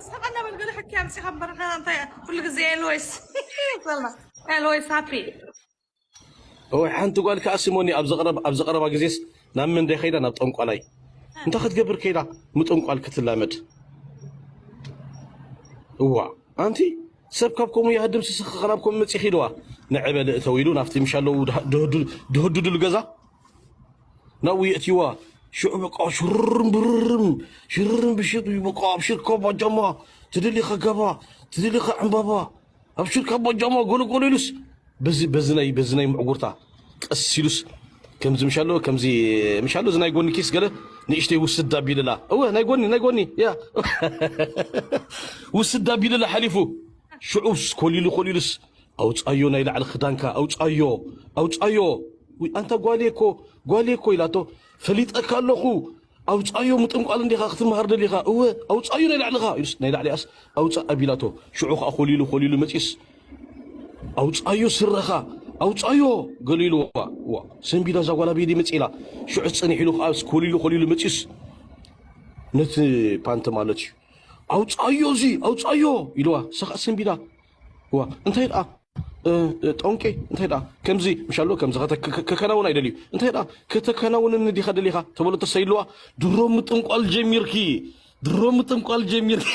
ሰቐና በልገለ ሕኪ ኣምፂኻ እምበር ንሕና እንታይ ኩሉ ግዜ ኤልወይስ ኤልወይስ ሃፒ። እወ ሓንቲ ጓል ከኣ ሲሞኒ ኣብ ዘቕረብ ኣብ ዘቐረባ ግዜስ ናብ መን ደይ ከይዳ ናብ ጠንቋላይ እንታይ ክትገብር ከይዳ ምጥንቋል ክትላመድ። እዋ ኣንቲ ሰብ ካብ ከምኡ ይሃድም ስስኽ ናብ ከምኡ መፂኺ ኢልዋ። ንዕበ ልእተው ኢሉ ናብቲ ምሻለው ድህዱድሉ ገዛ ናብኡ የእትይዋ። ሽዑ በቃ ሽርም ብርርም ሽርም ብሽጥ በቃ ኣብ ሽርካ ባጃማ ትደሊኻ ጋባ ትደሊኻ ዕምባባ ኣብ ሽርካ ባጃማ ጎለጎሎ ኢሉስ በዚ በዚ ናይ በዚ ናይ ምዕጉርታ ቀስ ኢሉስ ከምዚ ምሻሎ ከምዚ ምሻሎ እዚ ናይ ጎኒ ኪስ ገለ ንእሽተይ ውስድ ኣቢልላ እወ ናይ ጎኒ ናይ ጎኒ ያ ውስድ ኣቢልላ ሓሊፉ ሽዑስ ኮሊሉ ኮሊሉስ ኣውፃዮ ናይ ላዕሊ ክዳንካ ኣውፃዮ ኣውፃዮ ውይ ኣንታ ጓሌ እኮ ጓሌ እኮ ኢላቶ ፈሊጠካ ኣለኹ ኣውፃዮ ምጥንቋል እንዲኻ ክትመሃር ደሊኻ እወ ኣውፃዮ ናይ ላዕልኻ ኢሉስ ናይ ላዕሊኣስ ኣውፃእ ኣቢላቶ ሽዑ ከዓ ኮሊሉ ኮሊሉ መፂስ ኣውፃዮ ስረኻ ኣውፃዮ ገሉ ኢልዋ ዋ ሰንቢዳ እዛ ጓል ኣበይ ድመፂ ኢላ ሽዑ ፀኒሕ ኢሉ ከዓ ኮሊሉ ኮሊሉ መፂስ ነቲ ፓንት ማለት እዩ ኣውፃዮ እዚ ኣውፃዮ ኢልዋ ሰኻ ሰንቢዳ ዋ እንታይ ደኣ ጠንቄ እንታይ ደኣ ከምዚ ምሻሎ ከምዚ ከከናውን ኣይደልዩ እንታይ ደኣ ከተከናውንኒ ዲኻ ደሊኻ ተበሎ ተሰይልዋ ድሮ ምጥንቋል ጀሚርኪ ድሮ ምጥንቋል ጀሚርኪ